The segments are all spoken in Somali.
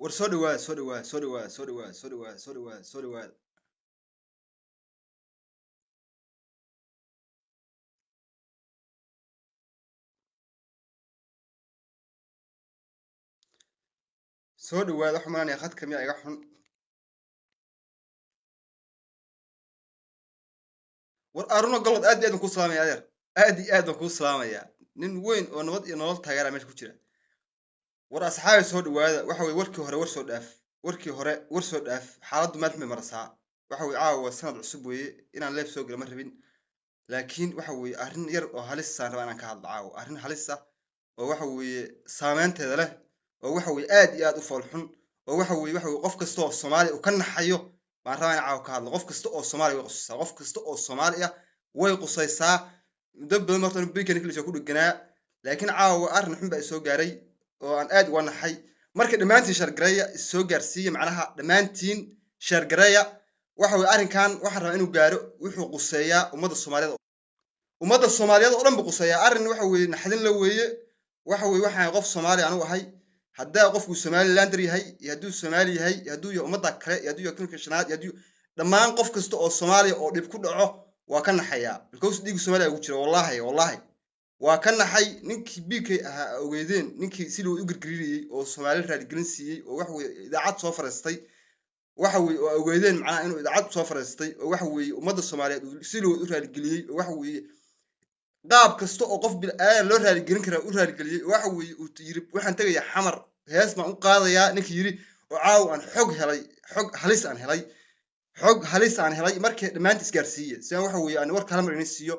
War soo dhawaada, soo dhawaada, soo dhawaada, soo dhawaada, soo dhawaada, soo dhawaada, soo dhawaada. Soo dhawaada. Waxaan malanaya khadka miyaa iga xun. War Aruno Golod, aad iyo aad baan kuu salaamaya adeer, aad iyo aad baan kuu salaamaya. Nin weyn oo nabad iyo nolol taageera meesha ku jira. War asxaabi, soo dhawaada. Waxa weye warkii hore war soo dhaaf, warkii hore war soo dhaaf. Xaaladdu meel xun bay marasaa. Waxa weye caawa sanad cusub weeye, inaan leef soo gala ma rabin, laakiin waxa weeye arrin yar oo halisaan rabaa inaan ka hadlo caawa. Arrin halis ah oo waxa weeye saameynteeda leh, oo waxa weeye aad iyo aad u fool xun, oo waxa weye qof kasta oo Soomaali uu ka naxayo baan rabaa inaan caawa ka hadlo. Qof kasta oo Soomaali way qusaysaa, qof kasta oo Soomaali ah way qusaysaa. Muddo badan horta binka Nicholas ku dheganaa, laakiin caawa arrin xun baa isoo gaaray oo aan aad uga naxay. Marka dhammaantiin shargareeya, isoo gaarsiiya, macnaha dhammaantiin shargareeya. Waxa weye arrinkan waxaan rabaa inuu gaaro. Wuxuu quseeyaa ummadda Soomaaliyeed, ummadda Soomaaliyeed oo dhan buu quseeyaa. Arrin waxa weeye naxdin la weeye. Waxa weeye waxaan qof Soomaali anigu ahay, haddaa qofku Somalilander yahay iyo hadduu Soomaali yahay iyo hadduu yahay ummadda kale iyo hadduu yahay kulka shanaad iyo hadduu dhammaan qof kasta oo Soomaaliya oo dhib ku dhaco waa ka naxayaa, because dhiigga Soomaaliya ugu jira. Wallaahi, wallaahi waa ka naxay. Ninkii BK ahaa ogeydeen, ninkii si loo u girgirinayey oo Soomaali raaligelin siiyey oo waxa weeye idaacad soo fariistay, waxa weeye oo ogeydeen macnaha inuu idaacad soo fariistay oo waxa weeye ummadda Soomaaliyeed uu si loo u raaligeliyey, oo waxa weeye qaab kasta oo qof bilaadan loo raaligelin karaa u raaligeliyey, oo waxa weeye uu yiri waxaan tegayaa Xamar, hees baan u qaadayaa. Ninkii yiri oo caawa aan xog helay, xog halis aan helay, xog halis aan helay. Markii dhammaantiis gaarsiiye si aan waxa weeye aan war kala mar idin siiyo.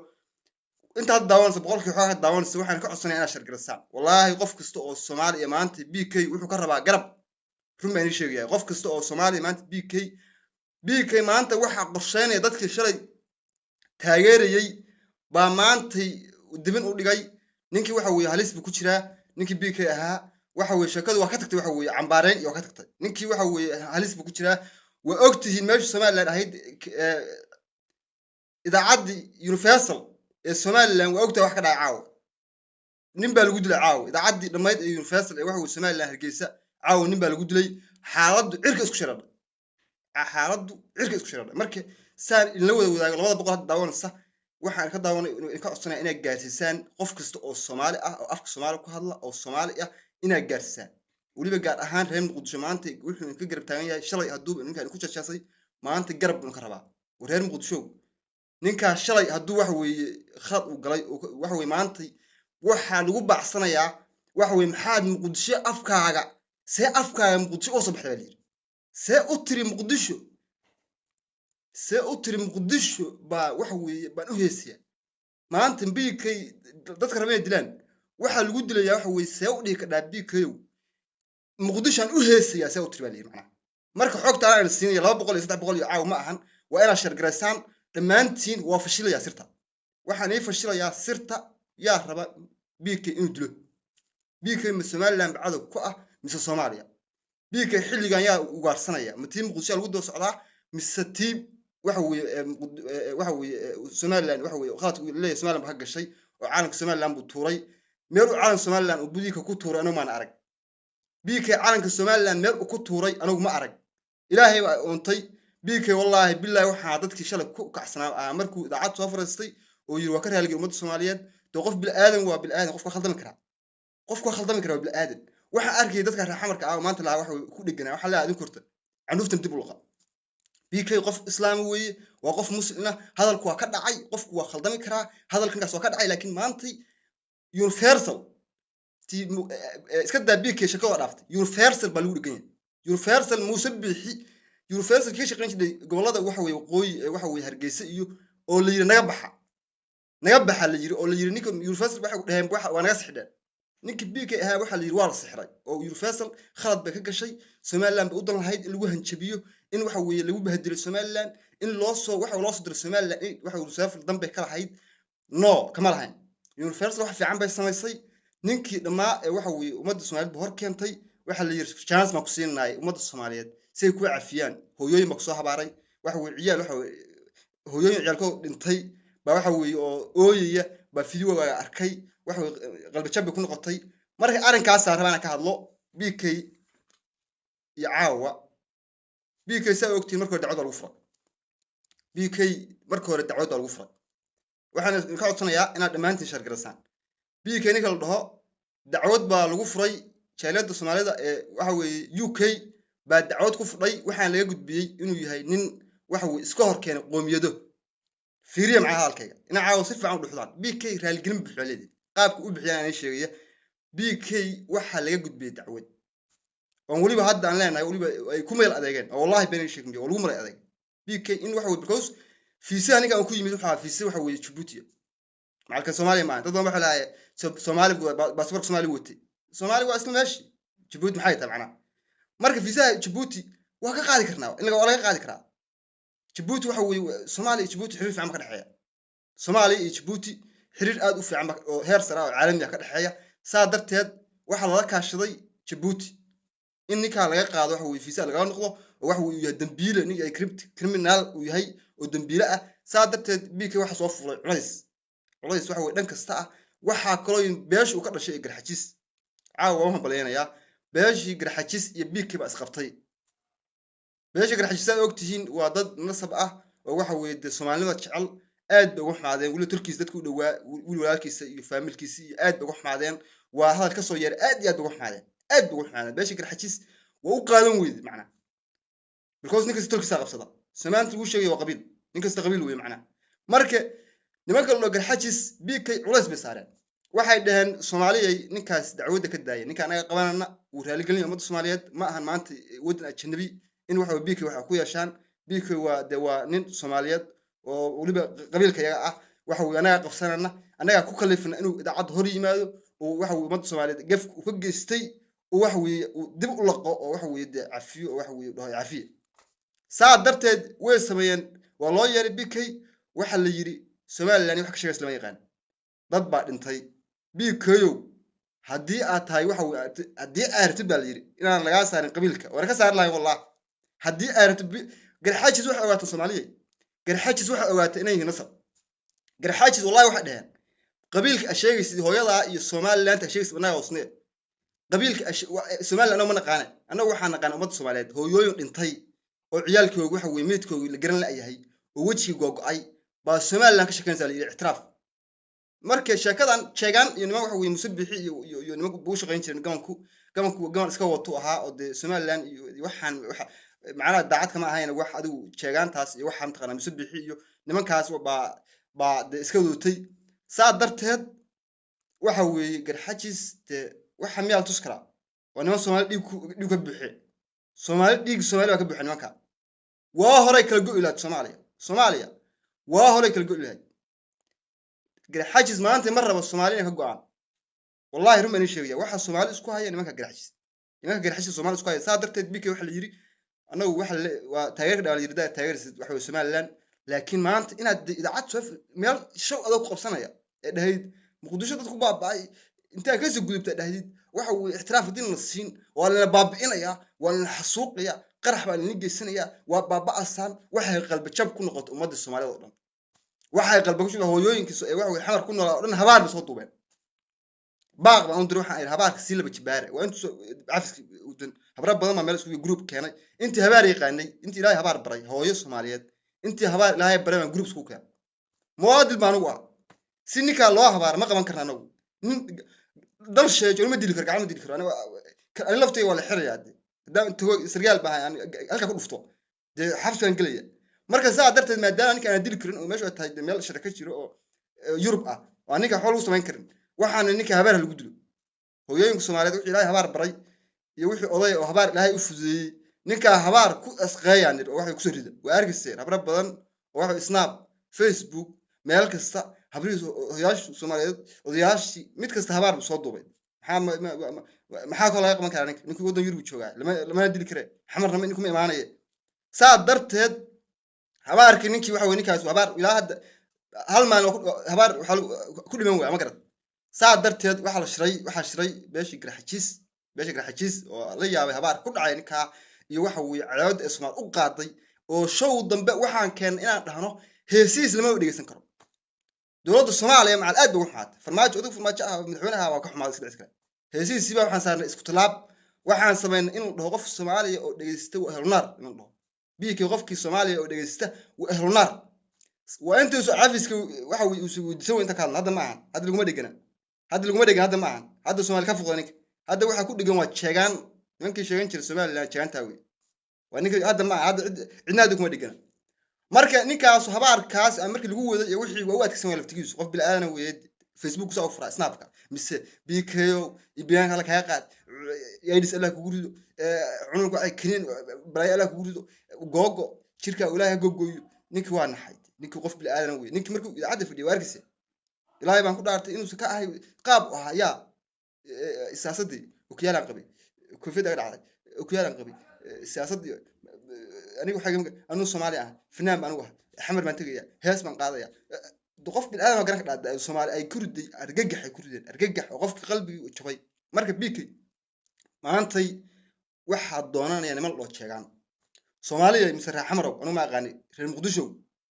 Intaad daawanaysa, boqolkii xoogaa daawanaysa, waxaan ka codsanaya inaad shargarisaan. Wallaahi qof kasta oo Soomaaliya maanta BK wuxuu ka rabaa garab. Run baan idiin sheegaya, qof kasta oo Soomaaliya maanta BK maanta waxaa qorsheynaya dadkii shalay taageerayey baa maantay dibin u dhigay. Ninkii waxa weeye halis buu ku jiraa. Ninkii BK ahaa waxa weeye sheekadu waa ka tagtay, waxa weeye cambaareyn iyo waa ka tagtay. Ninkii waxa weeye halis buu ku jiraa. Waa og tihiin meesha Somaliland ahayd, idaacaddii Universal ee Somaliland waa ogtahay wax ka dhacay caawa. Nin baa lagu dilay caawa idaacaddii dhammayd ee Universal ee waxa weye Somaliland Hargeysa. Caawa nin baa lagu dilay. Xaaladdu cirka isku sharadhay, xaaladdu cirka isku sharadhay. Marka saan idinla wada wadaago, 200 hadda daawanaysa, waxaan ka daawanay idinka codsanaya inaad gaarsiisaan qof kasta oo Soomaali ah oo afka Soomaali ku hadla oo Soomaali ah inaad gaarsiisaan, weliba gaar ahaan reer Muqdisho. Maanta wuxuu idinka garab taagan yahay, shalay hadduu ninkaan ku jajaasay, maanta garab buu idinka rabaa. War reer Muqdisho, ninkaas shalay hadduu waxa weeye khalad uu galay, waxa weeye maantay waxaa lagu baacsanayaa. Waxa weeye maxaad Muqdisho afkaaga, see afkaaga Muqdisho uga soo baxday baa layidhi. See u tiri Muqdisho, see u tiri Muqdisho baa waxa weeye baan u heesiyaa. Maanta BK dadka raba inay dilaan waxaa lagu dilayaa. Waxa weeye see u dhihi kadhaa BKow Muqdishoan u heesayaa, see u tiri baa layidhi macnaha. Marka xogta anaa siinaya 200 iyo 300 iyo caawa ma ahan, waa inaad shargaraysaan dhammaantiin. Waa fashilayaa sirta, waxaan ii fashilayaa sirta. Yaa raba BK inuu dilo? BK ma Somaliland ba cadow ku ah mise Soomaaliya? BK xilligan yaa ugaarsanaya? Ma tii Muqdisho lagu daba socdaa mise tii waxa weeye waxa weeye Somaliland? Waxa weeye khaladka uu leeyahay Somaliland ba ka gashay oo caalamka Somaliland buu tuuray. Meel uu caalamka Somaliland uu budiika ku tuuray anigu maan arag. BK caalamka Somaliland meel uu ku tuuray anigu ma arag. Ilaahay baa uuntay BK. Wallaahi billahi, waxaa dadkii shalay ku kacsanaa markuu idaacad soo fariistay oo yiri waa ka raaligay ummadda Soomaaliyeed. Dee qof bilaadan waa bilaadan, qofka khaldami karaa, qofka khaldami karaa waa bilaadan. Waxaan arkayay dadka reer Xamarka ah maanta lahaa waxa ku dheganaa. Waxaa leeyahay adinku horta canduuftan dib u laqa. BK qof islaam weeye, waa qof muslim ah. Hadalku waa ka dhacay, qofku waa khaldami karaa, hadalkankaas waa ka dhacay. Laakiin maantay Universal ti iska daa BK, shakada waa dhaaftay. Universal baa lagu dhegan yahay. Universal Muuse Biixi, Universal kii shaqayn jiray gobollada waxa weeye waqooyi, waxa weeye Hargeysa iyo oo la yiri naga baxa, naga baxa la yiri, oo la yiri ninka Universal waxay ku dhaheen waa naga sixdheen. Ninkii BK ahaa waxaa la yiri waa la sixray oo Universal khalad bay ka gashay. Somaliland bay u dan lahayd in lagu hanjabiyo, in waxa weeye lagu bahadilo Somaliland, in loo soo waxa loo soo diro Somaliland, in waxa Universal dan bay ka lahayd. No, kama lahayn. Universal wax fiican bay samaysay. Ninkii dhammaa ee waxa weeye ummadda Soomaaliyeed ba hor keentay. Waxaa la yiri chance baan ku siinahay ummadda Soomaaliyeed si ay ku cafiyaan. Hooyooyin baa kusoo habaaray, waxa weeye ciyaal, waxa weeye hooyooyin ciyaalkood dhintay baa waxa weeye oo ooyaya baa fiidiyowgaaga arkay, waxa weeye qalbi jab bay ku noqotay. Marka arrinkaasaa rabaa inaan ka hadlo BK. Iyo caawa BK saa ogtihiin, marka hore dacwad baa lagu furay BK. Marka hore dacwad baa lagu furay. Waxaan idinka codsanayaa inaad dhammaantiin share garaysaan. BK ninka la dhaho dacwad baa lagu furay. Jaaliyadda Soomaalida ee waxa weeye UK baa dacwad ku fudhay. Waxaan laga gudbiyey inuu yahay nin waxa weye iska hor keenay qoomiyado. Fiiriya macnaha hadalkayga, ina caawa si fiican u dhuxdaan. BK raaligelin buuxda leedahay, qaabka u bixiyaan anay sheegaya. BK waxaa laga gudbiyey dacwad oon weliba hadda aan leenahay, weliba ay ku meel adeegeen, oo wallahi been sheegmiyo oo lagu maray adeeg BK in waxa weye, because fiisaha ninka aan ku yimid waxaa fiisa waxa weeye Djibouti, macalka Soomaaliya maaha. Dad badan waxay lahaayeen Soomaali, baasaboorka Soomaali watay, Soomaali waa isla meeshii. Djibouti maxay tahay macnaha? Marka fiisaha Djibouti waa ka qaadi karnaa, in waa laga qaadi karaa Djibouti. Waxa weeye Soomaaliya iyo Djibouti xiriir fiican ba ka dhexeeya. Soomaaliya iyo Djibouti xiriir aad u fiican oo heer sare ah oo caalami ah ka dhexeeya. Saa darteed waxaa lala kaashaday Djibouti in ninkaa laga qaado waxa weye fiisaha lagala noqdo, oo waxa uu yahay dambiile, nin yahay criminal uu yahay oo dambiile ah. Saa darteed BK waxa soo fuulay culays, culays waxa weye dhan kasta ah. Waxaa kaloo beesha uu ka dhashay ee Garxajis, caawa waan u hambalyaynayaa beeshii Garxajis iyo BK baa isqabtay. Beesha Garxajis aad ogtihiin waa dad nasab ah oo waxa weeye dee Soomaalida jecel. Aad bay uga xumaadeen weli turkiis dadku u dhowaa, wiil walaalkiisa iyo faamilkiisa iyo aad bay uga xumaadeen. Waa hadal kasoo yeeray, aad iyo aad bay uga xumaadeen, aad bay uga xumaadeen. Beesha Garxajis waa u qaadan weyde macnaha, because nin kasta turkiisa qabsada. Samaanta lagu sheegaya waa qabiil, nin kasta qabiil wey macnaha. Marka nimanka loo Garxajis BK culays bay saareen. Waxay dhaheen Soomaaliyay ninkaas dacwadda ka daaya, ninka anaga qabanana wuu raaligelinaya ummadda Soomaaliyeed. Ma ahan maanta waddan ajnabi in waxa BK waxa ku yeeshaan. BK waa de waa nin Soomaaliyeed oo weliba qabiilka yaga ah. Waxa weye anagaa qabsanana, annagaa ku kalifna inuu idaacadda hor yimaado oo waxa weye ummadda Soomaaliyeed gef uu ka geystay oo waxa weeye uu dib u laqo, oo waxa weeye dee cafiyo, oo waxa weeye dhaho cafiye. Saa darteed way sameeyeen, waa loo yeeray BK. Waxa la yidhi Somaliland wax ka sheegaysa lama yaqaan, dad baa dhintay. BKyow, haddii aad tahay waxa weye, haddii aad rabtid baa la yidhi inaan lagaa saarin qabiilka, waana ka saari lahay wallah. Haddii aad rabtid, Garxaajis waxay ogaateen, Soomaaliya Garxaajis waxay ogaatay inay yihiin nasab. Garxaajis wallahi waxay dhaheen qabiilka a sheegaysid hooyadaa iyo Somaliland a sheegaysid annaga hoosnee qabiilka Somaliland annaga ma naqaane. Annaga waxaa naqaana ummadda Soomaaliyeed, hooyooyin dhintay oo ciyaalkooga waxa weye meydkooga la garan la'yahay oo wejigii googo'ay baa Somaliland ka sheekeynaysaa la yidhi ictiraaf. Marka sheekadan sheegaan iyo niman waxa weye Musabixi iyo niman buu shaqayn jireen. Gabanku gaban iska wato ahaa oo dee Somaliland iyo waxaan waxa macnaha daacad kama ahayn. Wax adigu sheegaantaas iyo waxaan taqaanaa Musabixi iyo nimankaas baa dee iska wadatay. Saa darteed waxa weeye Garxajis dee waxa miyaa la tus karaa? Waa niman Soomaali dhiig ku dhiig ka buuxe, Soomaali dhiig Soomaali baa ka buuxe nimanka. Waa horay kala go'i lahayd Soomaaliya, Soomaaliya waa horay kala go'i lahayd. Garxajis maanta ma rabo Soomaali inay ka go'aan, wallahi run baan idiin sheegaya. Waxa Soomaali isku haya nimanka Garxajis, nimanka Garxajis Soomaali isku haya. Saa darteed BK waxa la yidhi annagu waxa waa taageerka dhaa la yidhi daa taageersid waxa weye Somaliland, laakiin maanta inaad de idaacad soo meel show adoo ku qabsanaya ee dhahayd Muqdisho dad ku baaba'ay intaa kasoo gudubta dhahdid waxa weye ixtiraaf haddii la siin waa lana baabi'inayaa, waa lana xasuuqaya, qarax baa lana geysanaya, waa baaba'asaan. Waxay qalbi jab ku noqotay ummadda Soomaalida oo dhan. Waxay qalbi ku shubay hooyooyinkiisa ee waxa weye Xamar ku noolaa oo dhan. Habaar bay soo duubeen, baaq baan u diray. Waxaan idhi habaarka sii laba jibaare waa intuu cafiska udan. Habra badan baa meel isku group keenay, intii habaar yaqaanay, intii Ilaahay habaar baray, hooyo Soomaaliyeed intii habaar Ilaahay baray baan group isku keenay. Muwaadin baan ugu ah si ninkaa loo habaara ma qaban karna anagu. Nin dal sheejo ma dili karo, gacan ma dili karo. Ani laftayga waa la xirayaa de haddaan tago, sargaal baa ahay, halkaa ku dhufto dee xabsi baan gelaya. Marka saa darteed maadaama ninka aan dili karin oo meeshu ay tahay dee meel sharci ka jiro oo Yurub ah oo aan ninka waxba lagu samayn karin, waxaana ninka habaar ha lagu dilo. Hooyooyinka Soomaaliyeed wixii Ilaahay habaar baray iyo wixii oday oo habaar Ilaahay u fududeeyey ninkaa habaar ku asqeeyaan oo waxay kusoo rida. Waa arkayseen habro badan oo waxa Snap, Facebook, meel kasta habrihii odayaasha Soomaaliyeed, odayaashii, mid kasta habaar buu soo duubay. Maxaa maxaa kaloo laga qaban karaa ninka? Ninkii waddan Yurub joogaa lamana dili kare, Xamarna ninkuma imaanaya. Saa darteed habaarkii ninkii waxa weye ninkaas habaar ilaa hadda hal maalin habaar waxaa ku dhiman waaya ma garad. Saa darteed waxaa la shiray, waxaa shiray beeshii Garxajiis, beesha Garxajiis oo la yaabay habaar ku dhacay ninkaa iyo waxa weeye cadaawada ee Soomaal u qaaday oo show dambe waxaan keennay inaan dhahno heesihiis lama dhegeysan karo. Dowladda Soomaaliya macal aad bay uga xumaatay. Farmaajo, odag Farmaajo ah, madaxweynaha, waa ka xumaaday iska dhici kale. Heesihiisii baa waxaan saarnay isku tallaab. Waxaan samaynay in la dhaho qof Soomaaliya oo dhegeysta waa ahlunaar. In la dhaho BK qofkii Soomaaliya oo dhegeysta waa ahlunaar, waa intuusu cafiska waxa uusu weydiisan. Inta ka hadla hadda ma ahan, hadda laguma dhegana, hadda laguma dhegan, hadda ma ahan. Hadda Soomaali ka foqda ninka hadda waxaa ku dhegan waa Jeegaan, nimankii sheegan jiray Somaliland. Jeegaantaa wey waa ninka hadda ma aha, hadda cidna hadda kuma dhegana. Marka ninkaas habaarkaas aan markii lagu waday iyo wixii waa u adkaysan waa laftigiisu, qof bilaadan weeye. Facebook saa u furaa, Snapka mise BKO iyo biyaanka alla kaga qaad, AIDS Allah kugu rido, cununka ay kiniin balaayo Allah kugu rido, googo jirka Ilaahay ha gogoyo. Ninkii waa naxay, ninkii qof bilaadan weeye. Ninkii markuu idaacadda fadhiyay waa arkaysa, Ilaahay baan ku dhaartay inuusan ka ahay qaab u ahaa yaa siyaasaddii okiyaalaan qabay, koofiyadda aga dhacday, okiyaalaan qabay siyaasaddii. Aniga waxaa anuu Soomaali ah, fanaan baan anigu ah, Xamar baan tegaya, hees baan qaadaya. Qof bini'aadam baa garan ka dhacday. Soomaali ay ku riday argagax, ay ku rideen argagax oo qofka qalbigii u jabay. Marka BK maantay waxaa doonanaya niman loo jeegaan Soomaaliya mise reer Xamarow, anigu ma aqaani, reer Muqdisho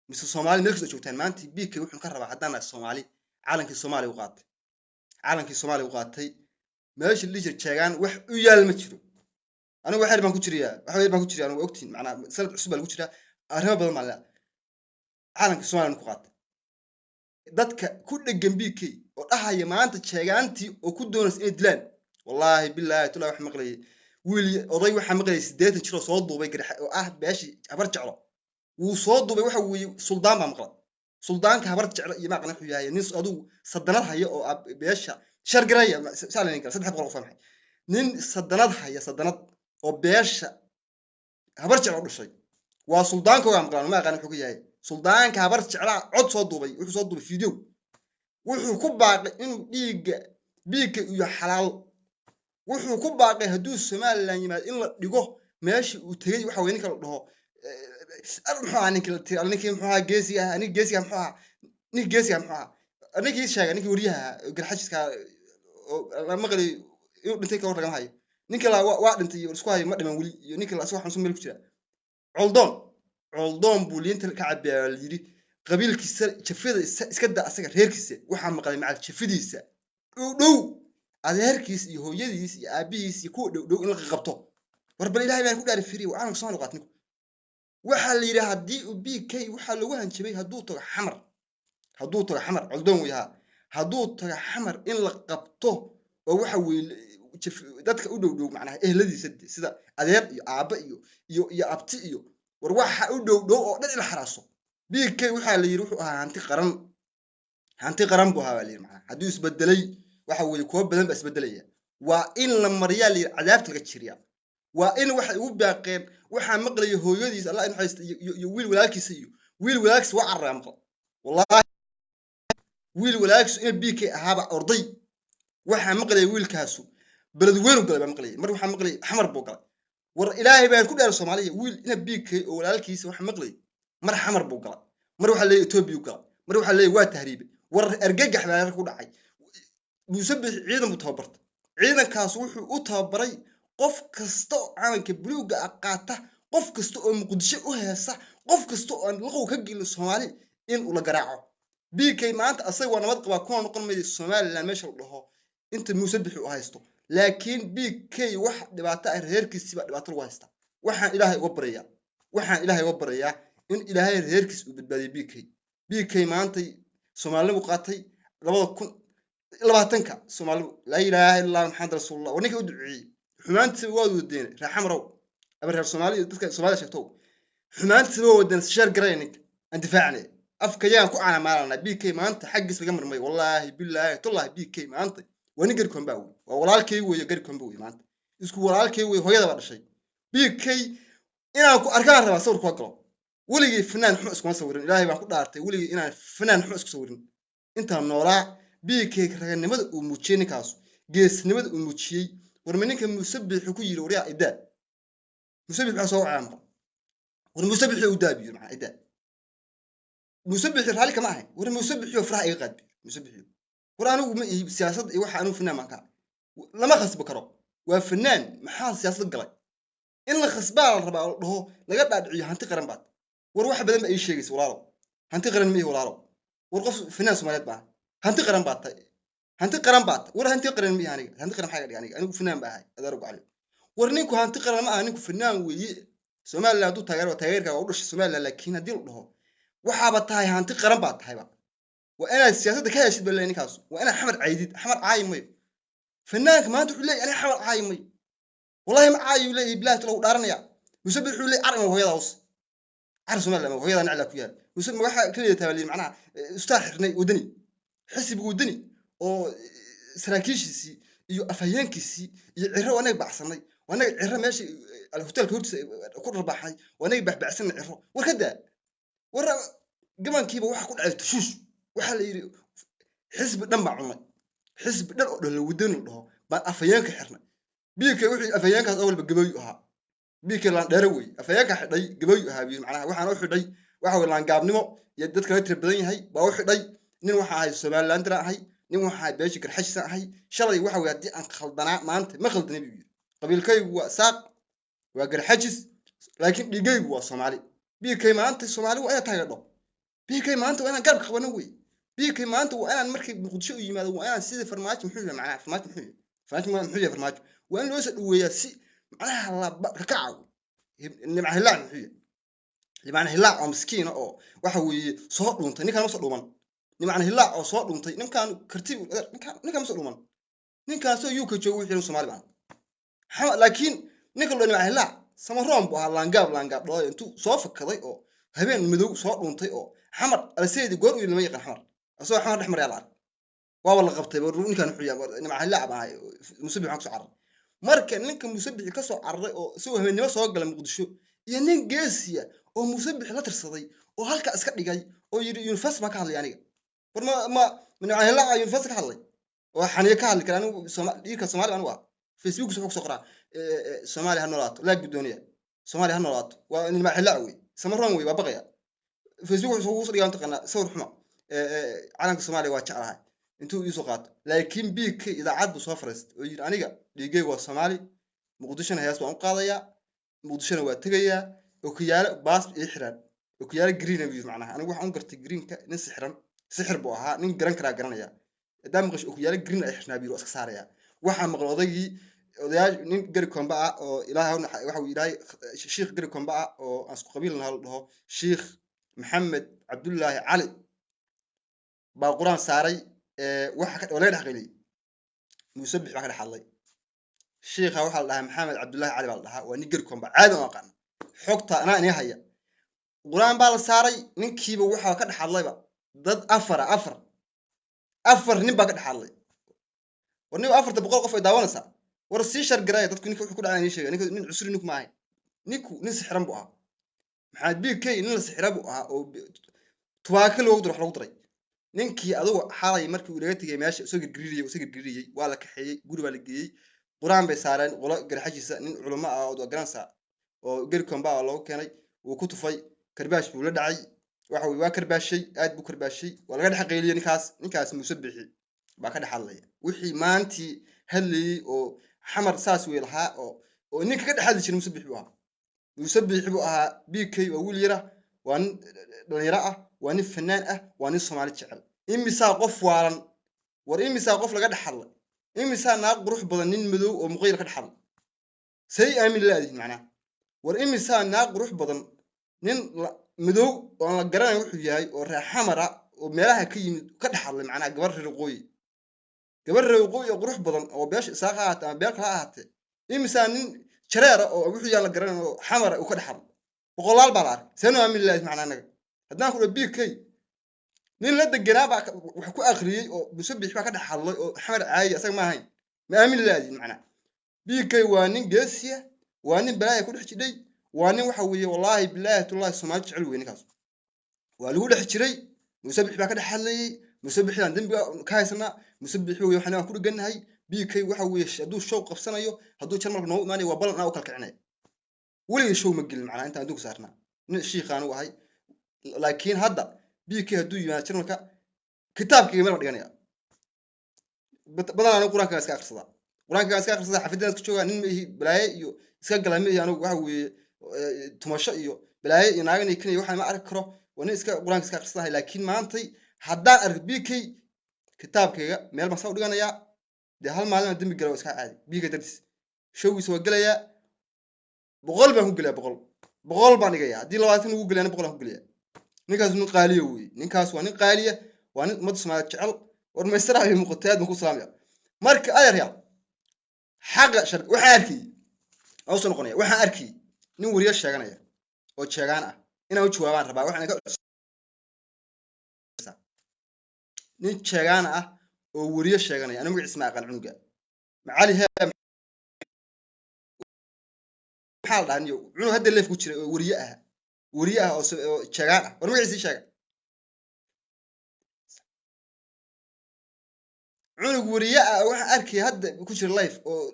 mise Soomaali meel kastoo joogtaan. Maanta BK wuxuu ka rabaa haddaan nahay Soomaali, calankii Soomaaliya u qaatay, calankii Soomaaliya u qaatay. Meesha la dhihi jiray Jeegaan wax u yaal ma jiro. Anigu wax yar baan ku jiriyaa, wax yar baan ku jiriya. Anigu ogtiin macnaa sanad cusub baa lagu jiraa, arrimo badan baan leeyahay. Calankii Soomaaliya ku qaatay dadka ku dhegan BK oo dhahaya maanta Jeegaantii oo ku doonaysa inay dilaan, wallaahi bilaahi tulaa. Wax maqlayay wiil oday, waxaa maqlayay 80 jir oo soo duubay garxa oo ah beeshii Habar Jeclo. Wuu soo duubay, waxa weeye suldaan baa maqla, suldaanka Habar Jeclo iyo maaqan wuxuu yahay nin adigu sadanad haya oo ah beesha shargaraya saalan kale 300 qof. Maxay nin sadanad haya, sadanad oo beesha Habar Jeclo u dhashay waa suldaankooga maqlaan, ma aqaan wuxuu ka yahay suldaanka Habar Jeclaa. Cod soo duubay, wuxuu soo duubay video, wuxuu ku baaqay inuu dhiigga dhiigga iyo xalaal. Wuxuu ku baaqay hadduu Somaliland yimaado in la dhigo meeshii uu tegey. Waxa weye ninka la dhaho muxuu ahaa, ninkii la tiri, ninkii muxuu ahaa geesiga ahaa, ninkii geesiga muxuu ahaa, ninkii geesiga muxuu ahaa, ninkii sheegay, ninkii wariyaha ahaa Garxajiska oo la maqlay inuu dhintay, ka war lagama hayo. Ninkii la waa dhintay iyo isku hayo, ma dhiman weli, iyo ninkii la isagoo xanuunsan meel ku jira. Coldoon, Coldoon buu liinta ka cabiyaa la yidhi. Qabiilkiisa jafada iska da, asaga reerkiisa waxaa maqlay macal jafadiisa dhow dhow, adeerkiis iyo hooyadiis iyo aabihiis iyo kuwa dhow dhow in la qabto. War bal Ilaahay baan ku dhaari firiye, waa calanka Soomaaliya qaat ninku. Waxaa la yidhi haddii uu BK, waxaa lagu hanjabay hadduu tago Xamar, hadduu tago Xamar, Coldoon wey ahaa, hadduu tago Xamar in la qabto oo waxa weeye dadka u dhow dhow, macnaha ehladiisa sida adeer iyo aabbe iyo abti iyo war waxa u dhow dhow oo dhan in la xaraaso. BK waxaa la yidhi wuxuu ahaa hanti qaran, hanti qaran buu ahaa baa la yidhi. Macnaha hadduu isbedelay waxa weeye kuwo badan baa isbedelaya. Waa in la mariyaa la yidhi, cadaabta laga jiriya. Waa in waxay ugu baaqeen, waxaa maqlaya hooyadiis Allah in haysta iyo wiil walaalkiisa, iyo wiil walaalkiisa waa carraa maqla. Wallahi wiil walaalkiisu ina BK ahaaba orday. Waxaa maqlaya wiilkaasu beled weyn u galay baa maqlayay, mar waxaa maqlayay Xamar buu galay. War Ilaahay baan ku dheer Soomaaliya, wiil ina BK oo walaalkiisa waxaa maqlayay mar Xamar buu galay, mar waxaa leeyahay Etoobiya galay, mar waxaa leeyahay waa tahriibay. War argagax baa ku dhacay. Muuse Bixi ciidan buu tababartay. Ciidankaas wuxuu u tababaray qof kasta oo calanka buluugga ah qaata, qof kasta oo Muqdisho u heesa, qof kasta oo aan laqow ka gelin Soomaali in uu la garaaco. BK maanta asaga waa nabad qabaa, kuna noqon maayo Somaliland meesha la dhaho inta Muuse Bixi u haysto. Laakiin BK wax dhibaato ah reerkiisii baa dhibaato lagu haystaa. Waxaan Ilaahay uga baryayaa, waxaan Ilaahay uga baryayaa in Ilaahay reerkiis uu badbaadiyay. BK, BK maantay Soomaalinimu qaatay 2020-ka Soomaaligu laa ilaaha illa Allah Maxamed rasuulullah. War ninka u duceeyey xumaantiisa waad wadeen reer Xamarow ama reer Soomaaliya, dadka Soomaalida sheegtow, xumaantiisa waa wadeen. Sheer garaya ninka aan difaacnay, afka yaan ku canamaalanaa. BK maanta xaggiis laga marmay, wallaahi bilaahi tullahi. BK maanta waa nin gari komba wey, waa walaalkay weeye, gari komba wey, maanta isku walaalkay wey, hooyada baa dhashay. BK inaan ku arkaan rabaa, sawir kuwa galo. Weligay fanaan xun iskuma sawirin, Ilaahay baan ku dhaartay, weligay inaan fanaan xun isku sawirin intaan noolaa. BK raganimada uu muujiyey ninkaasu, geesnimada uu muujiyey. War ma ninka Muuse Biixi ku yiri waryaa idaa, Muuse Biixi maxaa soo wacaa maqal, war Muuse Biixi u daabiyo maxaa idaa. Muuse Biixi raalli kama ahayn. War Muuse Biixi oo faraha iga qaadbi Muuse Biixi. War anigu ma ihi siyaasad iyo waxa, anigu fanaan baan ka, lama khasbi karo, waa fanaan. Maxaa siyaasad galay? In la khasbaa la rabaa oo la dhaho laga dhaadhiciyo hanti qaran baad. War wax badan ba ii sheegaysa walaalo, hanti qaran ma ihi walaalo. War qof fanaan Soomaaliyeed baa, hanti qaran baad tahay, hanti qaran baad tahay. War hanti qaran ma ihi aniga, hanti qaran maxaa ga dhigay aniga? Anigu fanaan baa ahay, adeer gacali. War ninku hanti qaran ma aha, ninku fanaan weeye. Somaliland hadduu taageero waa taageerka, waa u dhashay Somaliland, laakiin haddii la dhaho waxaaba tahay hanti qaran baa tahayba, waa inaad siyaasadda ka heshid baa leeyahay ninkaas. Waa inaad Xamar caydid. Xamar caayi mayo. Fanaanka maanta wuxuu leeyahay, aniga Xamar caayi mayo, wallahi ma caayi leeyahay, bilahi lagu dhaaranaya. Muse wuxuu leeyahay, car ima hooyada hoos, car Somaliland ma hooyada nacla ku yaal. Muse ma waxa kaliya taabaliin macnaha ustaa xirnay Wadani, xisbiga Wadani oo saraakiishiisii iyo afhayeenkiisii iyo Ciro waa anaga bacsanay, waa anaga Ciro meesha hotelka hortiisa ku dharbaaxay, waa anaga baxbacsanay Ciro. War ka daa, war gabankiiba waxa ku dhacay tashuush. Waxaa la yidhi xisbi dhan baa cunay, xisbi dhan oo dhan Wadani la dhaho baan afhayeenka xirnay. Biilka wixii afhayeenkaas awalba gabayu ahaa, biilka laandheere wey afhayeenka xidhay, gabayu ahaa biyir. Macnaha waxaan u xidhay waxa weye laangaabnimo iyo dadka laga tira badan yahay baa u xidhay. Nin waxa ahay Somalilander ahay, nin waxa ahay beesha Garxashisan ahay. Shalay waxa weye haddii aan khaldanaa, maanta ma khaldanay buu yidhi. Qabiilkaygu waa Saaq, waa Garxajis, laakiin dhiigaygu waa Soomaali. Biilkay maanta Soomaali waa inaad taageerdho. Biilkay maanta waa inaan garabka qabano wey. Biilkay maanta waa inaan markay Muqdisho u yimaado, waa inaan sidii Farmaajo muxuu yahay, macnaha Farmaajo muxuu yahay, Farmaajo muxuu yahay, Farmaajo waa in loo soo dhaweeyaa si macnaha la kakaca. Nimca Hilaac muxuu yahay? Nimcana Hilaac oo miskiina oo waxa weeye soo dhuuntay, ninkaan ma soo dhuuman. Nimcana Hilaac oo soo dhuuntay, ninkaan karti, ninkaan ma soo dhuuman. Ninkaasoo UK joogo wixii Soomaali baan, laakiin ninka loo Nimca Hilaac Samaroon buu ahaa, laangaab laangaab dhalay, intuu soo fakaday oo habeen madow soo dhuuntay oo Xamar Alseedi goor u lama yaqaan. Xamar asagoo Xamar dhex maryaa la ark, waaba la qabtay. Ninkaan wuxuu yahay Nimca Hilaac baan ahay, Musabix waxaan kusoo cararay. Marka ninka Musabixi ka soo cararay oo isagoo habeennimo soo galay Muqdisho, iyo nin geesiya oo Musabix la tirsaday oo halka iska dhigay oo yidhi Universal baan ka hadlay aniga. War ma Nimca Hilaaca Universal ka hadlay oo xaniye ka hadli kara? Anigu dhiirka Soomaali anigu ah, Facebook wuxuu kusoo qoraa Soomaaliya ha noolaato, laag guddooniya, Soomaaliya ha noolaato. Waa Nimca Hilaac wey, Samaroon wey, waa baqaya. Facebook wuxuu ugu dhigaa mataqaanaa sawir xuma, calanka Soomaaliya waa jeclahay intuu iisoo qaato. Laakiin BK idaacad buu soo fariistay oo yidhi aniga dhiigayga waa Soomaali, Muqdishona hees baan u qaadayaa, Muqdishona waa tegayaa, okiyaalo baas ii xiraan, okiyaalo green buu yidhi. Macnaha anigu waxaan u gartay greenka nin sixiran, sixir buu ahaa, nin garan karaa garanaya. Haddaan maqasho okiyaalo green ay xirnaa buu yidhi, waa iska saarayaa. Waxaa maqlay odaygii odayaal, nin gari komba ah oo Ilaahay waxa uu Ilaahay, shiikh gari komba ah oo aan isku qabiil nahay, la dhaho Shiikh Maxamed Cabdullaahi Cali baa Qur-aan saaray. Waxa waa laga dhex qayliyey, Muusabix baa ka dhex hadlay. Shiikha waxaa la dhahaa Maxamed Cabdullaahi Cali baa la dhahaa, waa nin gari komba caadi aan aqaana, xogta anaa inii haya. Qur-aan baa la saaray, ninkiiba waxaa ka dhex hadlayba dad afara, afar nin baa ka dhex hadlay. War nin 400 qof ay daawanaysaa, war sii shargaraya dadku. Ninka wuxuu ku dhacay inii sheega, ninka nin cusri ninku ma ahayn, ninku nin sixiran buu ahaa. Maxamed BK nin la sixira buu ahaa oo tubaako loogu daro, wax lagu daray. Ninkii adugu xalay markii uu naga tegay meesha isoo girgiririyey, isoo girgiririyey, waa la kaxeeyey, guri baa la geeyey, Qur-aan bay saareen qolo garxashiisa, nin culamo ah oo garanaysaa oo geri komba ah loogu keenay, wuu ku tufay, karbaash buu la dhacay. Waxa weye waa karbaashay, aad buu karbaashay, waa laga dhex qayliyey ninkaas. Ninkaas Muuse Bixi baa ka dhex hadlaya wixii maantii hadlayey oo Xamar saas wey lahaa oo ninka ka dhex hadli jiray Muuse Bixi buu ahaa, Muuse Bixi buu ahaa. BK waa wiil yara, waa nin dhalinyaro ah, waa nin fanaan ah, waa nin Soomaali jecel. Imisaa qof waalan, war imisaa qof laga dhex hadlay, imisaa naag qurux badan nin madow oo muqayl ka dhex hadlay, say aamin laadihin macnaha. War imisaa naag qurux badan nin madow oo aan la garanayn wuxuu yahay oo reer Xamara oo meelaha ka yimid ka dhex hadlay macnaha. Gabar reer waqooyi, gabar reer waqooyi oo qurux badan oo beesha Isaaq ha ahaatee ama beel kale ha ahaatee, imisaa nin jareera oo wuxuu yaan la garanayn oo Xamara uu ka dhex hadlay? Boqolaal baa la arkay. Seenu aamin laadihin macnaha annaga haddaan ku dhaho BK nin la deganaa baa wax ku akhriyey oo Musabix baa ka dhex hadlay oo Xamar caayi, asaga ma ahayn, ma aamin laadihin macnaha. BK waa nin geesiya, waa nin balaaya ku dhex jidhay, waa nin waxa weeye wallaahi bilaahi tullahi Soomaali jecel wey. Ninkaas waa lagu dhex jiray, Musabix baa ka dhex hadlayey. Musabixdaan dembiga ka haysanaa, Musabix wey waxaan ku dheganahay. BK waxa weeye hadduu show qabsanayo, hadduu Jarmalka noogu imaanayo, waa ballan anaa u kala kicinaya. Weligay show ma gelin macnaha intaan adduunka saarnaa, nin shiikhaan u ahay, laakiin hadda BK hadduu yimaado Jarmalka, kitaabkayga meel baan dhiganaya. Badanaa anigu Qur-aanka iska akhrisadaa, Qur-aanka iska akhrisadaa, xafidaan iska joogaa. Nin ma ihi balaaye iyo iska gala ma ihi anigu, waxa weeye tumasho iyo balaaye iyo naagan iyo kan iyo waxaan ma arki karo. Waa nin iska Qur-aanka iska akhrisadahay, laakiin maantay haddaan arko BK, kitaabkayga meel baan saa u dhiganayaa. Dee hal maalin aan dembi gala waa iska caadi BK dartiis. Showgiisa waa gelayaa, 100 baan ku gelayaa, 100 100 baan dhigayaa. Haddii 20 ugu gelayana, 100 aan ku gelayaa. Ninkaas nin qaaliya weeye, ninkaas waa nin qaaliya, waa nin ummadda Soomaaliyeed jecel. War maystara ay muuqatay, aad baan ku salaamaya. Marka adeeryaal, xaqa shar waxaan arkayey aan usoo noqonaya, waxaan arkayey nin weriyo sheeganaya oo jeegaan ah inaan u jawaabaan rabaa. Waxaan ka nin jeegaan ah oo weriyo sheeganaya, anigu magaciisa ma aqaan, cunuga macali hee maxaa la dhahaa, niyo cunug hadda leef ku jira oo weriye ah, weriye ah oo jeegaan ah. War magaciisa ii sheega. Cunug weriye ah oo waxaan arkaya hadda ku jira live oo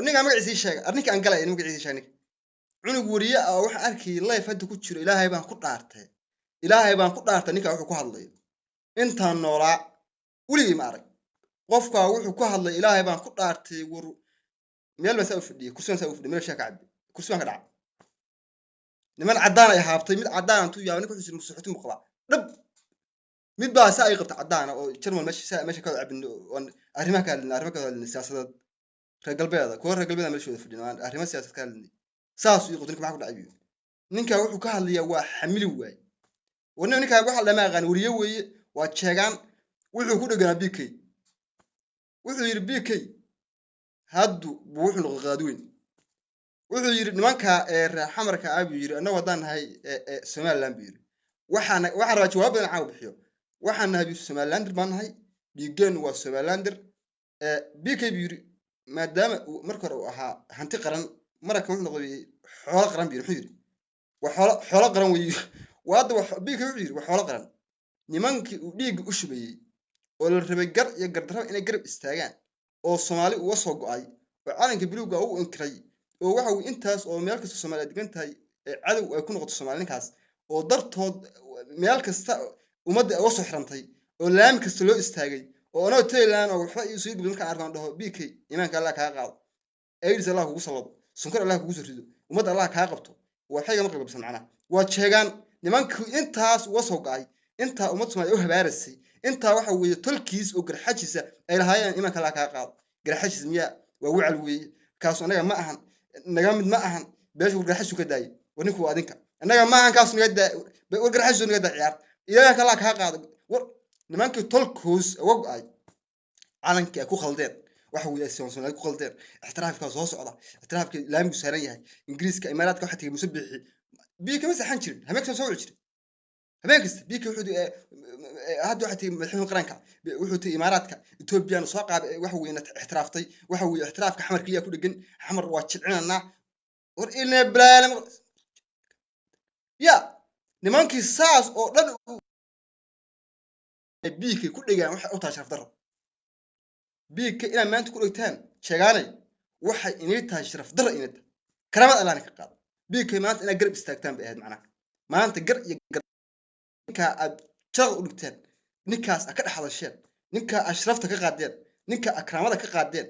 ninkaa magaciisa ii sheega. Arninka aan galaya magaciisa ii sheega. Ninka cunug weriye ah oo waxaan arkayay live hadda ku jiro, Ilaahay baan ku dhaartay, Ilaahay baan ku dhaartay, ninkaa wuxuu ku hadlayo intaan noolaa weligay ma arag. Qofkaa wuxuu ku hadlay, Ilaahay baan ku dhaartay. War meel baan saa u fadhiyay, kursi baan saa u fadhiyay, meel shaa ka cabbi, kursi baan ka dhacay. Niman caddaan ay haabtay, mid caddaan intuu yaabay, ninka wuxuu yiri musuxutin buu qabaa dhab. Mid baa saa ay qabta caddaana oo Jarmal meesha saa meesha ka wada cabin, oon arrimaha ka hadlinay, arrimo ka hadlinay siyaasadeed reer galbeeda, kuwa reer galbeeda meeshooda fadhin, aan arrimo siyaasad ka hadlinay. Saas uu qabtay, ninka maxaa ku dhacay buu yiri. Ninkaa wuxuu ka hadlayaa waa xamili waaye. Warna ninkaa waxa lama aqaan, weriye weeye, waa jeegaan. Wuxuu ku dheganaa BK, wuxuu yidhi BK haddu buu wuxuu noqday qadaadweyn. Wuxuu yidhi nimanka ee reer xamarka ah buu yidhi, annagu haddaan nahay Somaliland buu yidhi, waxaan rabaa jawaab badan caawa bixiyo. Waxaan nahay buu yidhi Somalilander baan nahay, dhiiggeenu waa Somalilander. BK buu yidhi maadaama uu marka hore uu ahaa hanti qaran, maraka wuxuu noqday xoolo qaran buu yidhi. Muxuu yidhi? Waa xoolo, xoolo qaran weeye. Waa hadda BK wuxuu yidhi waa xoolo qaran. Nimankii uu dhiigga u shubayey oo la rabay gar iyo gardarraba inay garab istaagaan oo Soomaali uga soo go'ay oo calanka buluugga u inkiray oo waxa uu intaas oo meel kasta Soomaaliya degan tahay ee cadow ay ku noqoto Soomaali, ninkaas oo dartood meel kasta ummadda ay uga soo xirantay oo laami kasta loo istaagay oo anoo Thailand oo waxba ii soo gudbin markaan arko aan dhaho BK iimaanka Allah kaa qaado, AIDS Allah kugu sallado, sunkar Allah kugu soo rido, ummadda Allah kaa qabto, waxba igama qalbsan macnaha. Waa jeegaan nimankii intaas uga soo go'ay, intaa ummad Soomaaliya u habaarasay, intaa waxa weeye tolkiis oo garxajisa ay lahaayeen iimaanka Allah kaa qaado. Garxajis miyaa? Waa wacal weeye kaasu, annaga ma ahan, naga mid ma ahan. Beesha war garxajisu ka daayay, war ninku waa adinka, annaga ma ahan kaasu, naga daa war garxajisu, naga daa ciyaar, iimaanka Allah kaa qaado. War nimankii tolkoos uga go'ay calankii ay ku khaldeen, waxa weeye ay Soomaaliya ku khaldeen, ixtiraafka soo socda, ixtiraafka laamigu saaran yahay, Ingiriiska, Imaaraadka waxa tegay Muuse Biixi. Biyo kama saxan jirin, habeen kasta soo wici jiray, habeen kasta BK wuxuu hadda waxa tegay madaxweynaha qaranka, wuxuu tegay Imaaraadka, Etoobiyana soo qaabay, waxa weeye ixtiraaftay, waxa weeye ixtiraafka xamar keliya ku dhegan, xamar waa jilcinanaa. War ilna balaalam ya nimankii saas oo dhan BK ku dhegaan waxay u tahay sharaf darro. BK inaad maanta ku dhegtaan sheegaanay waxay inay tahay sharaf darro, inay tahay karaamad Allahna ka qaado. BK maanta inaad garab istaagtaan bay ahayd macnaha. Maanta gar iyo gar ninkaa aad jaqad u dhigteen, ninkaas aad ka dhex hadasheen, ninkaa aad sharafta ka qaadeen, ninkaa aad karaamada ka qaadeen,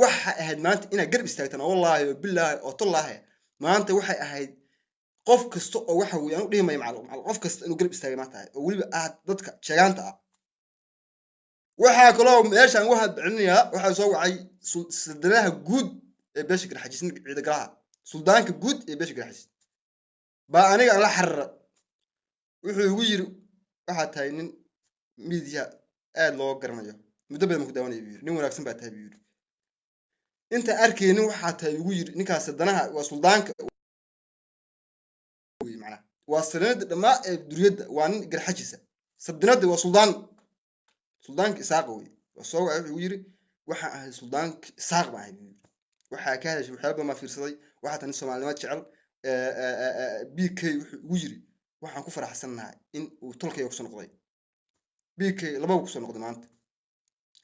waxay ahayd maanta inaad garab istaagtaan. Oo wallaahi oo billaahi oo tullaahi maanta waxay ahayd qof kasta oo waxa weeye anu dhihi mayo macal qof kasta inuu garab istaagay maanta ahayd, oo weliba aad dadka sheegaanta ah. Waxaa kaloo meeshaan uga hadcelinayaa, waxaa soo wacay suldanaha guud ee beesha Garxajis, ciidagalaha, suldaanka guud ee beesha Garxajis baa aniga aan la xariira. Wuxuu igu yiri waxaad tahay nin miidiya aad loo garanayo, muddo badan ku daawanaya buu yiri, nin wanaagsan baa tahay buu yiri, intaan arkaynin waxaa tahay igu yiri ninkaas danaha waa suldaanka wey macnaha, waa sanada dhammaa ee duriyadda, waa nin garxajisa sabdinada, waa suldaan, suldaanka Isaaqa wey. Waa soo wacay, wuxuu igu yiri waxaan ahay suldaanka Isaaq baan ahay buu yiri. Waxaa ka hadashay waxyaaba badan baa fiirsaday, waxaa tahay nin Soomaalinimo jecel. BK wuxuu igu yiri waxaan ku faraxsannahay in uu tolkayga kusoo noqday. BK lababa kusoo noqday maanta,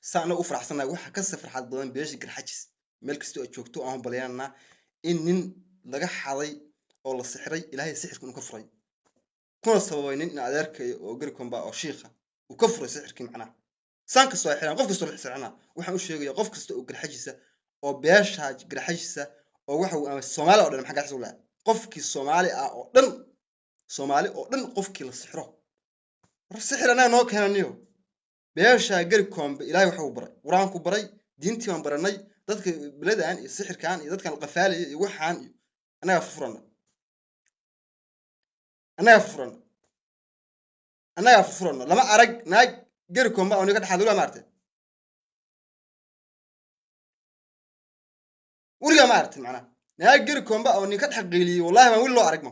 saa anaga u faraxsannahay waxaa kasii farxad badan beesha Garxajis meel kastoo ay joogto. Aan balyaanaa in nin laga xaday oo la sixiray Ilaahay sixirka inuu ka furay, kuna sababay nin in adeerkay oo garikomba oo shiikha uu ka furay sixirkii macnaha. Saan kastoo ay xiraan, qof kastoo la xirxirana waxaan u sheegaya qof kasta oo Garxajisa oo beesha Garxajisa oo waxa uu ama Soomaali oo dhan, maxaa Garxajis u lahaa, qofkii Soomaali ah oo dhan, Soomaali oo dhan qofkii la sixiro, war sixir annaga noo keenaniyo. Beesha gari koombe Ilaahay waxa uu baray, Qur-aanku baray, diintii baan baranay. Dadka beladan iyo sixirkan iyo dadkan qafaalaya iyo waxaan iyo annagaa furfurana, annagaa furfurana, annagaa furfurana. Lama arag naag geri komba oo ninka dhexaad weligaa ma aragtay, weligaa ma aragtay macnaha naag geri komba oo ninka dhex qeyliyey. Wallahi baan weli loo arag, ma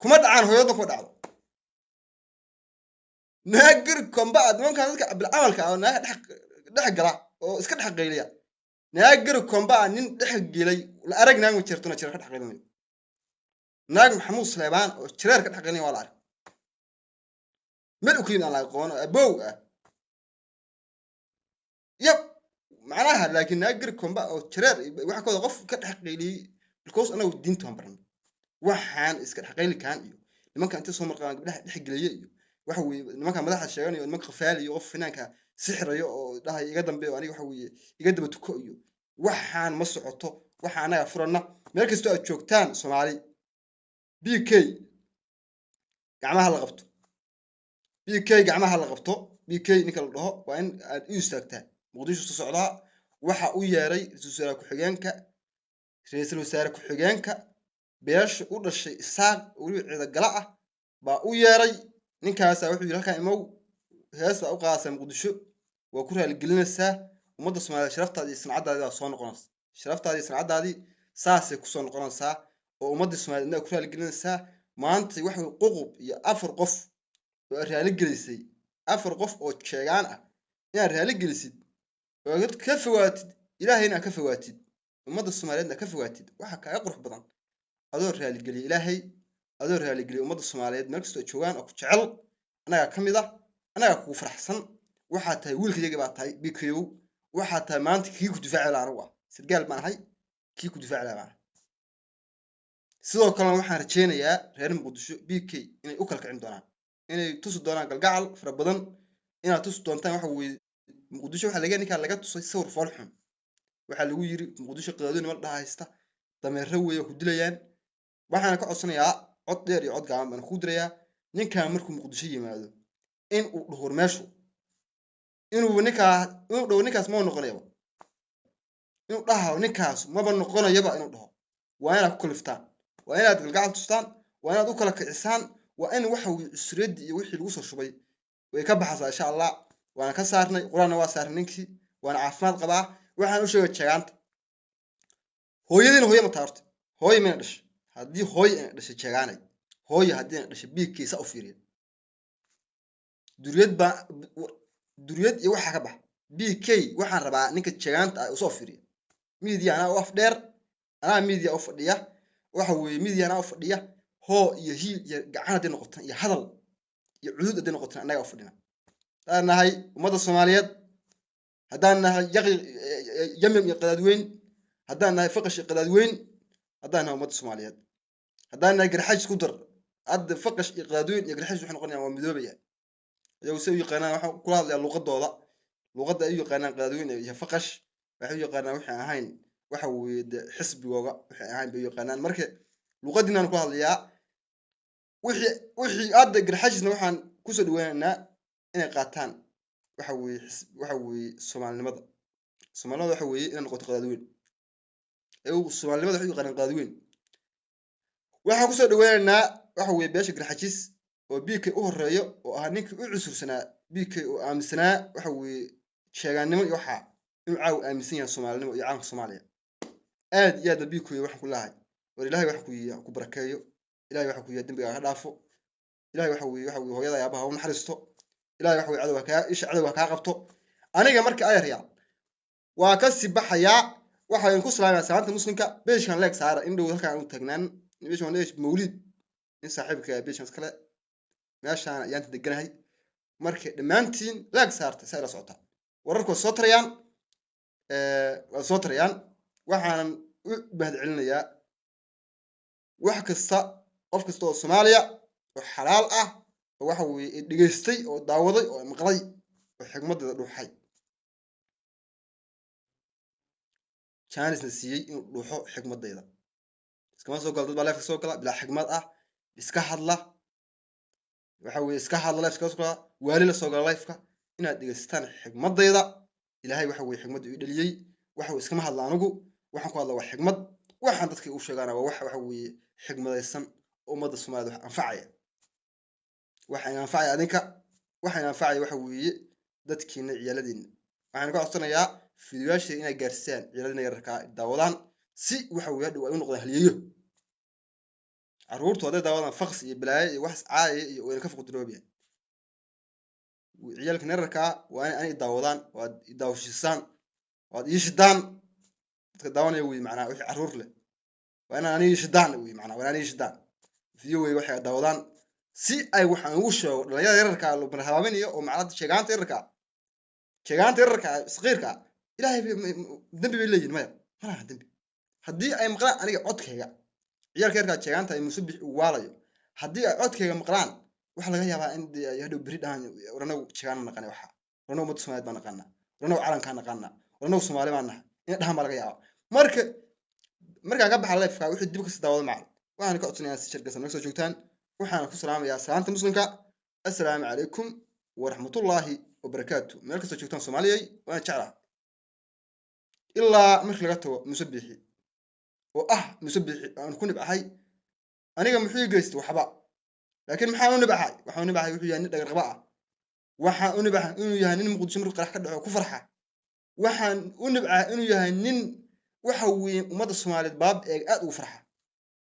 kuma dhacaan, hooyadna kuma dhacdo. Naag geri komba ah, nimankan dadka bilcamalka ah oo naaga dhex gala oo iska dhex qeyliya, naag geri komba ah nin dhex gelay la arag. Naag ma jirtona jireer ka dhex qeylinayo, naag Maxamuud Sleebaan oo jireer ka dhex qeylinaya waa la arag, meel u kuyimid aan la aqoon oo abow ah yab macnaha. Laakiin naag geri komba oo jireer waxa kooda qof ka dhex qeyliyey, because anagu diinta waan baranay. Waxaan iska dhex qeylikaan iyo nimanka inta soo marqaan gabdhaha dhex geliye iyo waxa weeye nimanka madaxda sheeganayo, nimanka khafaaliyo, qof finaanka sixirayo oo dhahay iga dambe oo aniga waxa weeye iga daba tuko iyo waxaan ma socoto. Waxa anaga furanna meel kastoo aad joogtaan Soomaali, BK gacmaha la qabto, BK gacmaha la qabto. BK ninka la dhaho waa in aad u istaagtaa. Muqdisho soo socdaa, waxa u yeeray ra-iisul wasaare ku-xigeenka, ra-iisul wasaare ku-xigeenka beesha u dhashay Isaaq weliba Ciidagala ah baa u yeeray ninkaasaa. Wuxuu yidhi halkaan imow, hees baa u qaadaysaa Muqdisho, waa ku raaligelinaysaa ummadda Soomaaliyeed, sharaftaadii iyo sancadaadii baa soo noqonaysa, sharaftaadii iyo sancadaadii saasay kusoo noqonaysaa oo ummadda Soomaaliyeed ku raaligelinaysaa. Maanta waxa weye qoqob iyo 4 qof oo aad raaligelisay, 4 qof oo jeegaan ah inaad raaligelisid oo aad ka fogaatid Ilaahayna aad ka fogaatid, ummadda Soomaaliyeedna aad ka fogaatid, waxa kaaga qurux badan adoo raaligeliya Ilaahay, adoo raaligeliya ummadda Soomaaliyeed meel kastoo ay joogaan oo ku jecel. Annagaa ka mid ah, annagaa kugu faraxsan. Waxaa tahay wiilkayagii baa tahay BKO, waxaa tahay maanta kii ku difaaci lahaa. Anigu ah sargaal baan ahay, kii ku difaaci lahaa baan ahay. Sidoo kalena waxaan rajeynayaa reer Muqdisho BK inay u kala kicin doonaan, inay tusi doonaan galgacal fara badan, inaad tusi doontaan. Waxa weeye Muqdisho waxaa laga ninkaa laga tusay sawir fool xun. Waxaa lagu yiri Muqdisho qadaado niman dhaha haysta, dameero weeye, ku dilayaan. Waxaana ka codsanayaa cod dheer iyo cod gaaban baan ku dirayaa ninkan markuu Muqdisho yimaado in uu dhuhur meeshu, inuu ninkaa inuu dhaho ninkaas ma noqonayaba, inuu dhaho ninkaas maba noqonayaba, inuu dhaho. Waa inaad ku kaliftaan, waa inaad galgacal tustaan, waa inaad u kala kicisaan, waa in waxa weye cusriyaddii iyo wixii lagu soo shubay way ka baxaysaa insha Allah. Waana ka saarnay, qur-aanna waa saarnay ninkii, waana caafimaad qabaa. Waxaan u sheegay jeegaanta hooyadiina, hooyo ma taarto, hooyo mayna dhashay. Haddii hooyo ina dhashay jeegaanay, hooyo haddii ina dhashay biigkiisa u fiiriya duriyad baa duriyad iyo waxaa ka bax BK. Waxaan rabaa ninka jeegaanta ah usoo fiiriya miidiya, anaa u af dheer, anaa miidiya u fadhiya, waxa weeye miidiya anaa u fadhiya. Hoo iyo hiil iyo gacan hadday noqotan iyo hadal iyo cudud hadday noqotan annagaa u fadhina. Haddaan nahay ummadda Soomaaliyeed, haddaan nahay yaqi yamyam iyo qadaadweyn, haddaan nahay faqash iyo qadaadweyn, haddaan nahay ummadda Soomaaliyeed, haddaan nahay garxaj isku dar. Hadda faqash iyo qadaadweyn iyo garxaj waxay noqonayaan waa midoobaya iyagu si u yaqaanaan. Waxaan kula hadlayaa luuqadooda, luuqadda ay u yaqaanaan qadaadweyn iyo faqash waxay u yaqaanaan waxay ahayn, waxa weeye de xisbigooga waxay ahayn bay u yaqaanaan. Marka luuqadiinaan kula hadlayaa wixii hadda garxajisna waxaan kusoo dhaweynaynaa inay qaataan waxa weeye waxa weeye Soomaalinimada. Soomaalinimada waxa weeye inay noqoto qadaadweyn. Iyagu Soomaalinimada waxay u yaqaanaan qadaadweyn. Waxaan kusoo dhaweynaynaa waxa weeye beesha garxajis oo BK u horeeyo oo ahaa ninkii u cusursanaa BK oo aaminsanaa waxa weeye sheegaannimo iyo waxaa inuu caawa aaminsan yahay Soomaalinimo iyo caalamka Soomaaliya. Aad iyo aad ba BK waxaan ku leeyahay war Ilaahay waxa ku yihi ku barakeeyo, Ilaahay waxa ku yihi dembiga ka dhaafo, Ilaahay waxa weeye hooyada iyo aabaha u naxariisto, Ilaahay waxa weeye cadowga kaa isha cadowga kaa qabto. Aniga marka ayaryaa waa ka sii baxayaa. Waxaan ku salaamayaa salaanta muslimka. Beeshan leeg saara in dhow halkaan u taagnaan beeshan waa Mawlid in saaxiibka beeshan iskale meeshaan ayaan deganahay. Marka dhammaantiin leeg saarta si ay la socotaa wararku waa soo tarayaan, waa soo tarayaan. Waxaanan u mahadcelinayaa wax kasta, qof kasta oo Soomaaliya oo xalaal ah oo waxa weeye dhegaystay oo daawaday oo maqlay oo xigmadeeda dhuuxay, jaanisna siiyey inuu dhuuxo xigmadayda. Iskama soo gala dad baa leefka soo gala bilaa xigmad ah, iska hadla, waxa weeye iska hadla leefka soo gala, waali la soo gala leefka. Inaad dhegaysataan xigmadayda, Ilaahay waxa weeye xigmadda ii dhaliyey. Waxa uu iskama hadla, anigu waxaan ku hadla waa xigmad. Waxaan dadka u sheegaana waa wax waxa weeye xigmadaysan oo ummadda Soomaaliyed wax anfacaya. Waxaan anfacaya adinka, waxaan anfacaya waxa weeye dadkiina, ciyaaladiina. Waxaan ka codsanayaa fiidiyoyaasha inay gaarsiisaan ciyaaladiina yararkaa, daawadaan, si waxa weeye hadhow ay u noqdaan halyeeyo. Carruurtu hadday daawadaan faqs iyo balaayo iyo wax caayaya iyo wayna ka fuqduroobayaan. Ciyaalka yararkaa waa in anay daawadaan oo aad daawashisaan oo aad ii shidaan. Dadka daawanaya wey macnaha wixii carruur leh waa inaan aniga ii shidaan wey macnaha, waa inaan ii shidaan video wey waxay daawadaan, si ay waxaan ugu sheego dhalinyarada yararkaa la habaabinayo oo macnaha sheegaanta yararkaa, sheegaanta yararka saqiirka ah. Ilaahay dembi bay leeyihin? Maya, ma laha dembi. Haddii ay maqlaan aniga codkayga, ciyaalka yarkaa sheegaanta ay Musabix uu waalayo, haddii ay codkayga maqlaan, waxaa laga yaabaa in dee ay hadhow beri dhahaan: "War anagu sheegaan ma naqana, waxa war anagu ummadda Soomaaliyeed baan naqaanaa, war anagu calankaa naqaanaa, war anagu Soomaali baan nahay," inay dhahaan baa laga yaabaa. Marka markaan ka baxa live-ka, wixii dib kasii daawado macal, waxaan ka codsanayaa si shargasa naga soo joogtaan. Waxaan ku salaamayaa salaanta muslimka: assalaamu calaykum waraxmatullaahi wabarakaatu. Meel kastoo joogtaan Soomaaliyay, waan jeclaha, ilaa markii laga tago Muuse Biixi oo ah Muuse Biixi aan ku nibcahay. Aniga muxuu ii geystay? Waxba. Laakiin maxaan u nibcahay? Waxaan u nibcahay wuxuu yahay nin dhagarqaba ah. Waxaan u nibcahay inuu yahay nin Muqdisho markuu qarax ka dhaco ku farxa. Waxaan u nibcahay inuu yahay nin waxa weeye ummadda Soomaaliyeed baab eeg aad ugu farxa.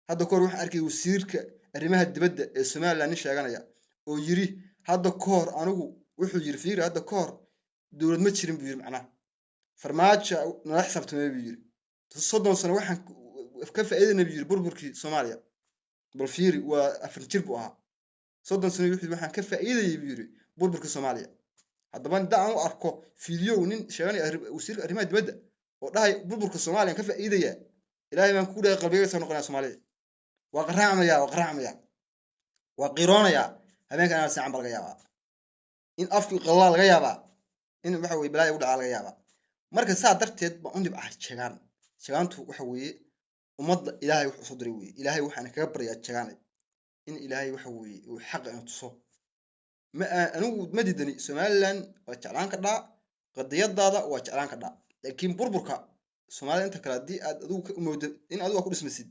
Hadda kahor waxaan arkay wasiirka arrimaha dibadda ee Somaliland nin sheeganaya oo yiri hadda ka hor, anigu wuxuu yiri, fiiri, hadda ka hor dowlad ma jirin buu yiri, macnaha Farmaajo nala xisaabtamay buu yiri. 30 sano waxaan ka faa'iidanay buu yiri burburkii Soomaaliya. Bal fiiri, waa 4 jir buu ahaa. 30 sano wuxuu waxaan ka faa'iidayay buu yiri burburkii Soomaaliya. Haddaba inta aan u arko video nin sheeganaya wasiirka arrimaha dibadda oo dhahay burburka Soomaaliya ka faa'iidaya, Ilaahay baan ku dhahay, qalbigayga soo noqonaya Soomaalida. Waa qaraacmaya, waa qaraacmaya, waa qiroonaya. Habeenkan inaan seexan baa laga yaabaa, in afku qalaa laga yaabaa, in waxa weye balaaya ugu dhacaa laga yaabaa. Marka saa darteed baan u nibcahay jeegaan. Jeegaantu waxa weeye ummadda Ilaahay wax usoo diray weeye. Ilaahay waxaan kaga baryaa jeegaanay in Ilaahay waxa weeye uu xaqa ina tuso. Ma anigu ma diidani Somaliland, waa jeclaan kadhaa, qadiyadaada waa jeclaan kadhaa, laakiin burburka Soomaalida inta kale haddii aad adigu ka moodo in adigu aad ku dhismaysid,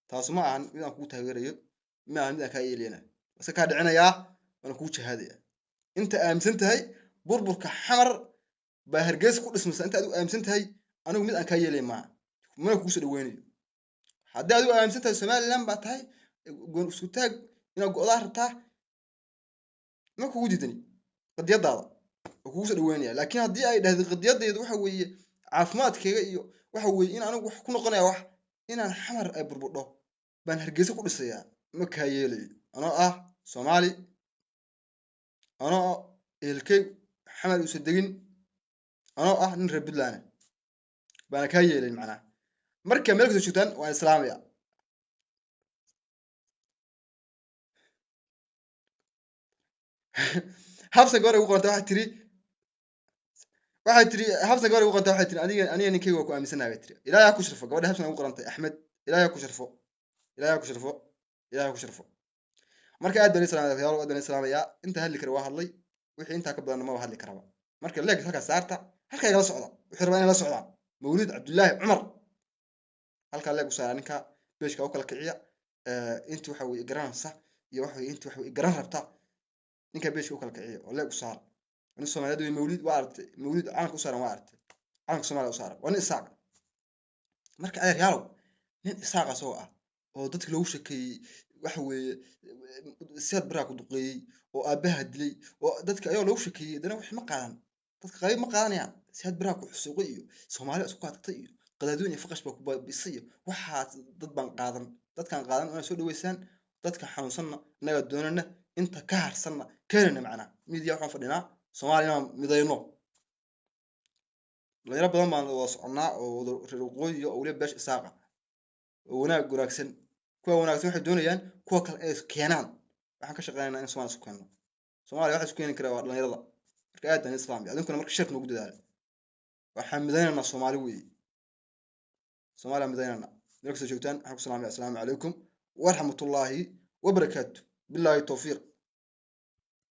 taasu ma ahan mid aan kugu taageerayo, ma ahan mid aan kaa yeelayna. Iska kaa dhicinayaa, waana kugu jahaadaya. Inta aaminsan tahay burburka Xamar baa Hargeysa ku dhismaysa, inta adigu aaminsan tahay, anigu mid aan kaa yeelay maaha, mana kugu soo dhaweynayo. Haddii adigu aaminsan tahay Somaliland baa tahay, goon isku taag inaad go'daa rabtaa, ma kugu diidani qadiyadaada, oo kugu soo dhaweynaya. Laakiin haddii ay dhahdo qadiyadaydu waxa weeye caafimaadkayga iyo waxa weeye in anigu wax ku noqonaya, wax inaan Xamar ay burburdho baan Hargeysa ku dhisayaa, ma kaa yeelayo. Anoo ah Soomaali, anoo ehelkay Xamar uusan degin, anoo ah nin reer Puntland baana kaa yeelayn macnaha. Marka meel kastoo joogtaan waan islaamaya. Habsan gabar ugu qoranta waxay tiri, waxay tiri, Habsan gabar ugu qoranta waxay tiri: Aniga ninkayga waa ku aaminsanahay," bay tiri. Ilaahay ha ku sharfo gabadha Habsan ugu qorantay Axmed. Ilaahay ha ku sharfo, Ilaahay ha ku sharfo, Ilaahay ha ku sharfo. Marka aad baan islaamaya, aad baan islaamayaa. Inta hadli kara waa hadlay, wixii intaa ka badanna maba hadli karaba. Marka leeg halkaa saarta, halkaa igala socda, wuxuu rabaa inay la socdaan Mawlid Cabdullaahi Cumar, halkaa leeg u saara ninka beeshka u kala kiciya. Inti waxa weye garanaysa iyo waxa weye inti waxa weye garan rabta, ninka beeshka u kala kiciya oo leeg u saara. Nin Soomaaliyeed wey Mawlid, waa aragtay Mawlid calanka u saaran, waa aragtay calanka Soomaaliya u saaran, waa nin Isaaq. Marka adeer yaalow, nin Isaaq asagoo ah oo dadka loogu sheekeeyey waxa weeye siyaad baraa ku duqeeyey oo aabbaha dilay oo dadka ayagoo loogu sheekeeyey, haddana wixii ma qaadan. Dadka qayb ma qaadanayaan. Siyaad baraa ku xusuuqay iyo Soomaaliya isku kaatagtay iyo qadaadooyin iyo faqash baa ku baabisay iyo waxaas dad baan qaadan. Dadkaan qaadan inaad soo dhaweysaan, dadka xanuunsanna innagaa doonana, inta ka harsanna keenana. Macnaha miidiya waxaan fadhinaa Soomaaliya inaan midayno. Dhalinyaro badan baan wada soconnaa oo wada reer waqooyiga oo weliba beesha Isaaqa oo wanaag wanaagsan. Kuwa wanaagsan waxay doonayaan kuwa kale inay keenaan. Waxaan ka shaqeynaynaa in Soomaaliya isku keenno. Soomaaliya waxa isku keeni karaa waa dhalinyarada. Marka aad baan islaamaya, adinkuna marka shirka noogu dadaala. Waxaan midaynaynaa Soomaali weeye, Soomaaliya midaynaynaa. Meel kastoo joogtaan waxaan ku salaamaya: assalaamu calaykum waraxmatullaahi wabarakaatu. Bilaahi towfiiq.